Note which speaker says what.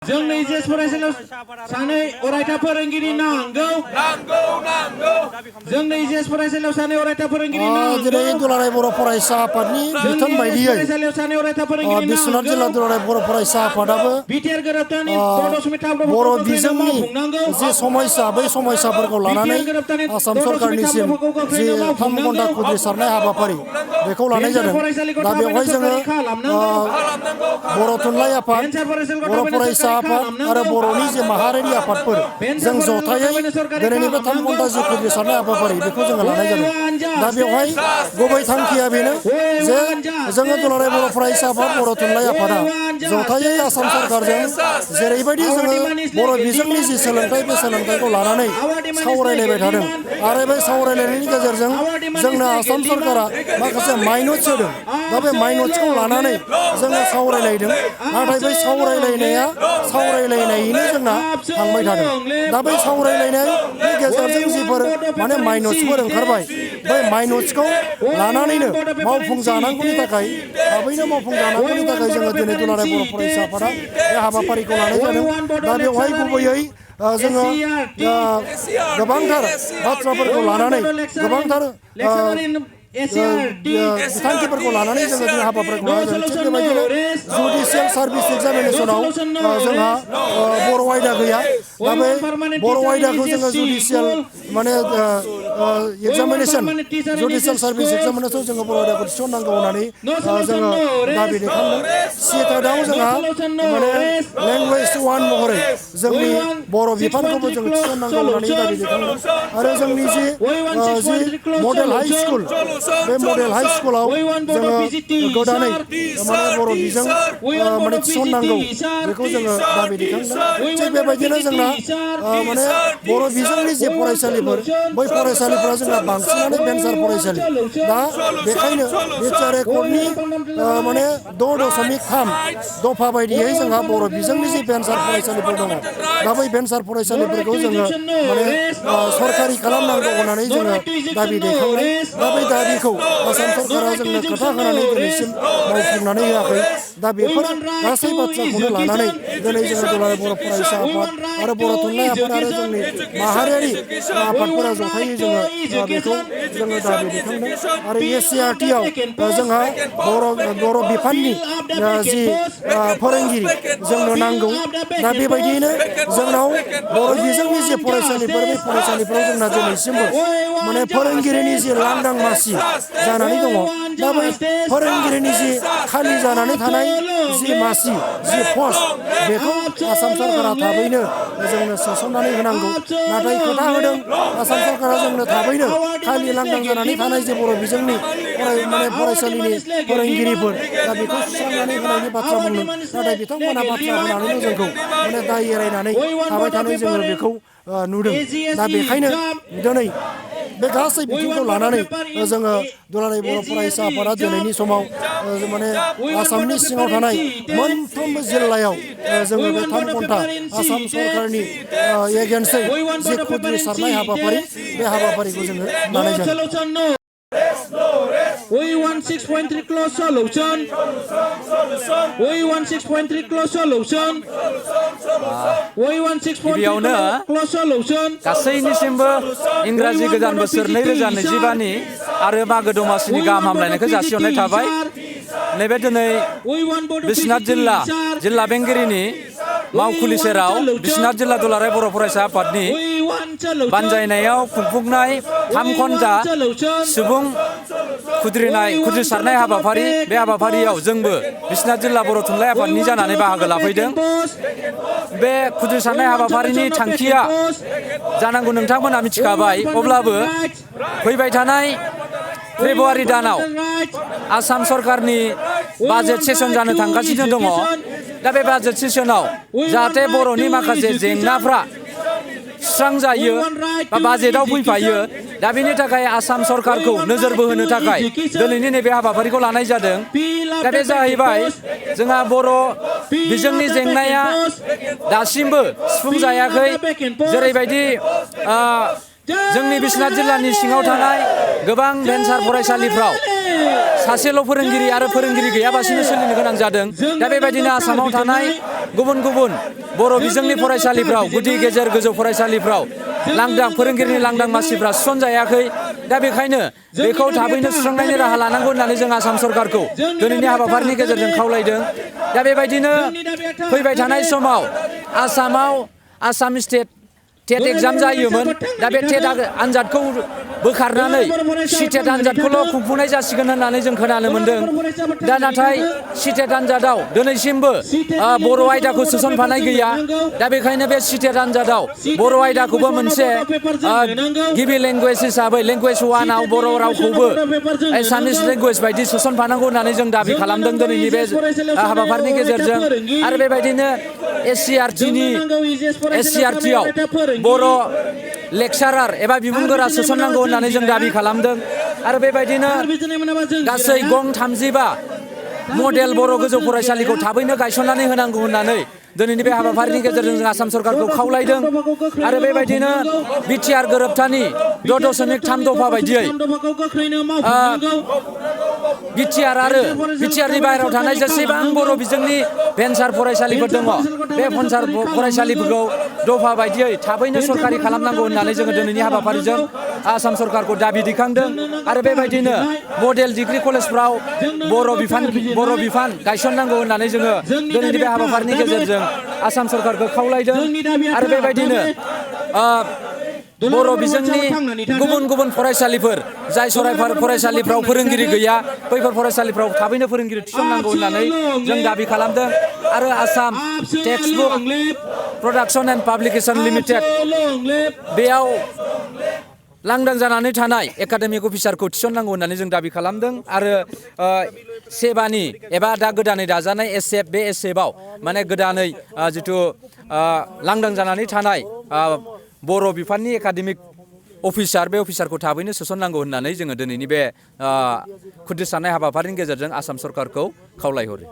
Speaker 1: जोंनि जेस फरायसालियाव सानै अरायथा फोरोंगिरि नांगौ जोंनि जेस फरायसालियाव सानै अरायथा फोरोंगिरि नांगौ
Speaker 2: दिनै दुलाराय बर' फरायसा आफादनि बिथोन बायदियै
Speaker 1: फरायसालियाव सानै अरायथा फोरोंगिरि
Speaker 2: बिश्वनाथ जिल्ला दुलाराय बर' फरायसा आफादाबो
Speaker 1: बिटिआर गोरोबथानि बड' समिति
Speaker 2: बर' बिजोंनि जि समस्या बै समस्याफोरखौ लानानै आसाम सरकारनिसिम जि 3 घन्टा खुद्रिसारनाय हाबाफारि बेखौ लानाय जादों दा बेवहाय जोङो बर' थुनलाइ आफाद बर' फरायसा आफाद आरो बर'नि जे माहारियारि आफादफोर जों जथायै दिनैनि बे 3 घन्टा जि खुद्रिसारनाय हाबाफारि बेखौ जोङो लानाय जादों दा बेवहाय गुबै थांखिया बेनो जे जोङो दुलाराय बर' फरायसा आफाद बर' थुनलाइ आफादा जथायै आसाम सरकारजों जेरैबायदि जोङो बर' बिजोंनि जि सोलोंथाइ बे सोलोंथाइखौ लानानै सावरायलायबाय थादों आरो बे सावरायलायनायनि गेजेरजों जोंनो आसाम सरकारा माखासे माइन'ट्स होदों दा बे माइन'ट्सखौ लानानै जोङो सावरायलायदों नाथाय बै सावरायलायनायैनो जोंना थांबाय थादों दा बै सावरायलायनायनि गेजेरजों जिफोर माने माइन'ट्सफोर ओंखारबाय बै माइन'ट्सखौ लानानैनो मावफुंजानांगौनि थाखाय थाबैनो मावफुंजानांगौनि थाखाय जोङो दिनै दुलाराय बर' फरायसा आफादा बे हाबाफारिखौ लानाय जादों दा बेवहाय गुबैयै जोङो गोबांथार बाथ्राफोरखौ लानानै गोबांथार बिथांखिफोरखौ लानानै जोङो दिनै हाबाफारिखौ लानाय जादों थिग बेबायदिनो जुडिसियेल सार्भिस एग्जामिनेसनाव जोंहा बर' आयदा गैया दा बे बर' आयदाखौ जोङो जुडिसियेल माने जुडिसियेल सार्भिस एग्जामिनेसन जोङो बर' आयदाखौ थिसननांगौ होननानै जोङो दाबि दैखांदों सिटेटआव जोंहा माने लेंगुवेज 1 महरै जोंनि बर' बिफानखौबो जोङो थिसननांगौ होननानै दाबि दैखांदों आरो जोंनि जि मडेल हाइ स्कुल बे मडेल हाइ स्कुलाव जोङो गोदानै माने बर' बिजों माने थिसननांगौ बेखौ जोङो दाबि दैखांदों थिग बेबायदिनो जोंना माने बर' बिजोंनि जे फरायसालिफोर बै फरायसालिफोरा जोंना बांसिनानो भेन्सार फरायसालि दा बेखायनो बिटिआर एकर्डनि माने 6.3 दफा बायदियै जोंहा बर' बिजोंनि जे भेन्सार फरायसालिफोर दङ दा बै भेन्सार फरायसालिफोरखौ जोङो माने सरकारि खालामनांगौ होननानै जोङो दाबि दैखांनाय दा बै दाबिखौ आसाम सरकारा जोंनो खोथा होनानै दिनैसिम मावफुंनानै होआखै दा बेफोर गासै बाथ्राखौनो लानानै दिनै जोङो दुलाराय बर' फरायसा आफाद आरो बर' थुनलाइ आफाद आरो जोंनि माहारियारि आफादफोरा जथायै जोङो बेखौ जोङो दाबि दैखांदों आरो एससिआरटिआव जोंहा बर' बिफाननि जि फोरोंगिरि जोंनो नांगौ दा बेबायदियैनो जोंनाव बर' बिजोंनि जे फरायसालिफोर बे फरायसालिफोराव जोंना दिनैसिमबो माने फोरोंगिरिनि जि लांदां मासि जानानै दङ दा बै फोरोंगिरिनि जि खालि जानानै थानाय जि मासि जि पस्ट बेखौ आसाम सरकारा थाबैनो जोंनो सोसननानै होनांगौ नाथाय खोथा होदों आसाम सरकारा जोंनो थाबैनो खालि लांदां जानानै थानाय जे बर' बिजोंनि फरायसालिनि फोरोंगिरिफोर दा बेखौ सुस्रांनानै होनायनि बाथ्रा बुंदों नाथाय बिथांमोना बाथ्रा बुंनानैनो जोंखौ माने दाय एरायनानै थाबाय थानाय जोङो बेखौ नुदों दा बेखायनो दिनै बे गासै बिथिंखौ लानानै जोङो दुलाराय बर' फरायसा आफादा दिनैनि समाव माने आसामनि सिङाव थानाय मोनफ्रोमबो जिल्लायाव जोङो बे 3 घन्टा आसाम सरकारनि एगेन्स्टै जि खुद्रिसारनाय हाबाफारि बे हाबाफारिखौ जोङो लानाय जादों
Speaker 1: We want 6.3 clause solution. We want 6.3 clause solution. We want 6.3 clause solution.
Speaker 3: गासैनिसिमबो इंराजि गोदान बोसोर 2025नि आरो मागो दमासिनि गाहाम हामलायनायखौ जासिहरनाय थाबाय नैबे दिनै बिश्वनाथ जिल्ला बेंगिरिनि मावखुलि सेराव बिश्वनाथ जिल्ला दुलाराय बर' फरायसा आफादनि बानजायनायाव खुंफुंनाय 3 घन्टा सुबुं खुद्रिसारनाय हाबाफारि बे हाबाफारियाव जोंबो बिश्वनाथ जिल्ला बर' थुनलाइ आफादनि जानानै बाहागो लाफैदों बे खुद्रिसारनाय हाबाफारिनि थांखिया जानांगौ नोंथांमोना मिथिखाबाय अब्लाबो फैबाय थानाय फेब्रुवारि दानाव आसाम सरकारनि बाजेट सेसन जानो थांगासिनो दङ दा बे बाजेट सेसनाव जाहाथे बर'नि माखासे जेंनाफ्रा सुस्रांजायो बा बाजेटआव फैफायो दा बेनि थाखाय आसाम सरकारखौ नोजोर बोहोनो थाखाय दिनैनि नैबे हाबाफारिखौ लानाय जादों दा बे जाहैबाय जोंहा बर' बिजोंनि जेंनाया दासिमबो सुफुंजायाखै जेरैबायदि जोंनि बिश्वनाथ जिल्लानि सिङाव थानाय गोबां भेन्सार फरायसालिफ्राव सासेल' फोरोंगिरि आरो फोरोंगिरि गैयाबासिनो सोलिनो गोनां जादों। दा बेबायदिनो आसामाव थानाय गुबुन गुबुन बर' बिजोंनि फरायसालिफ्राव गुदि गेजेर गोजौ फरायसालिफ्राव लांदां फोरोंगिरिनि लांदां मासिफ्रा सुसनजायाखै। दा बेखायनो बेखौ थाबैनो सुस्रांनायनि राहा लानांगौ होननानै जों आसाम सरकारखौ दिनैनि हाबाफारिनि गेजेरजों खावलायदों। दा बेबायदिनो फैबाय थानाय समाव आसामाव आसाम स्टेट टेट एग्जाम जायोमोन। दा बे टेट आनजादखौ बोखारनानै सिटेट आनजादखौल' खुंफुंनाय जासिगोन होननानै जों खोनानो मोन्दों। दा नाथाय सिटेट आनजादाव दिनैसिमबो बर' आयदाखौ सोसनफानाय गैया। दा बेखायनो बे सिटेट आनजादाव बर' आयदाखौबो मोनसे गिबि लेंगुवेज हिसाबै लेंगुवेज वानआव बर' रावखौबो एसामिस लेंगुवेज बायदि सोसनफानांगौ होननानै जों दाबि खालामदों दिनैनि बे हाबाफारिनि गेजेरजों। आरो बेबायदिनो SCRT-आव बर' लेक्सारार एबा बिबुंगोरा सोसननांगौ होननानै जों दाबि खालामदों। आरो बेबायदिनो गासै गं 35 मडेल बर' गोजौ फरायसालिखौ थाबैनो गायसननानै होनांगौ होननानै दिनैनि बे हाबाफारिनि गेजेरजों जों आसाम सरकारखौ खावलायदों। आरो बेबायदिनो बिटिआर गोरोबथानि 6.3 दफा बायदियै बिटिआरनि बाहेरायाव थानाय जेसेबां बर' बिजोंनि भेन्सार फरायसालिफोर दङ बे भेन्सार फरायसालिफोरखौ दफा बायदियै थाबैनो सरकारि खालामनांगौ होननानै जोङो दिनैनि हाबाफारिजों आसाम सरकारखौ दाबि दैखांदों। आरो बेबायदिनो मडेल डिग्रि कलेजफ्राव बर' बिफान गायसननांगौ होननानै जोङो दिनैनि बे हाबाफारिनि गेजेरजों आसाम सरकारखौ खावलायदों। आरो बेबायदिनो बर' बिजोंनि गुबुन गुबुन फरायसालिफोर जाय फरायसालिफ्राव फोरोंगिरि गैया बैफोर फरायसालिफ्राव थाबैनो फोरोंगिरि थिसननांगौ होननानै जों दाबि खालामदों। आरो Assam textbook production and publication limited बेयाव लांदां जानानै थानाय एकाडेमिक अफिसारखौ थिसननांगौ होननानै जों दाबि खालामदों। आरो सेबानि एबा दा गोदानै दाजानाय एसएफ बे एसएफआव माने गोदानै जिथु लांदां जानानै थानाय बर' बिफाननि एकाडेमिक अफिसार बे अफिसारखौ थाबैनो सोसननांगौ होननानै जोङो दिनैनि बे खुदिस साननाय हाबाफारिनि गेजेरजों आसाम सरकारखौ खावलायहरो।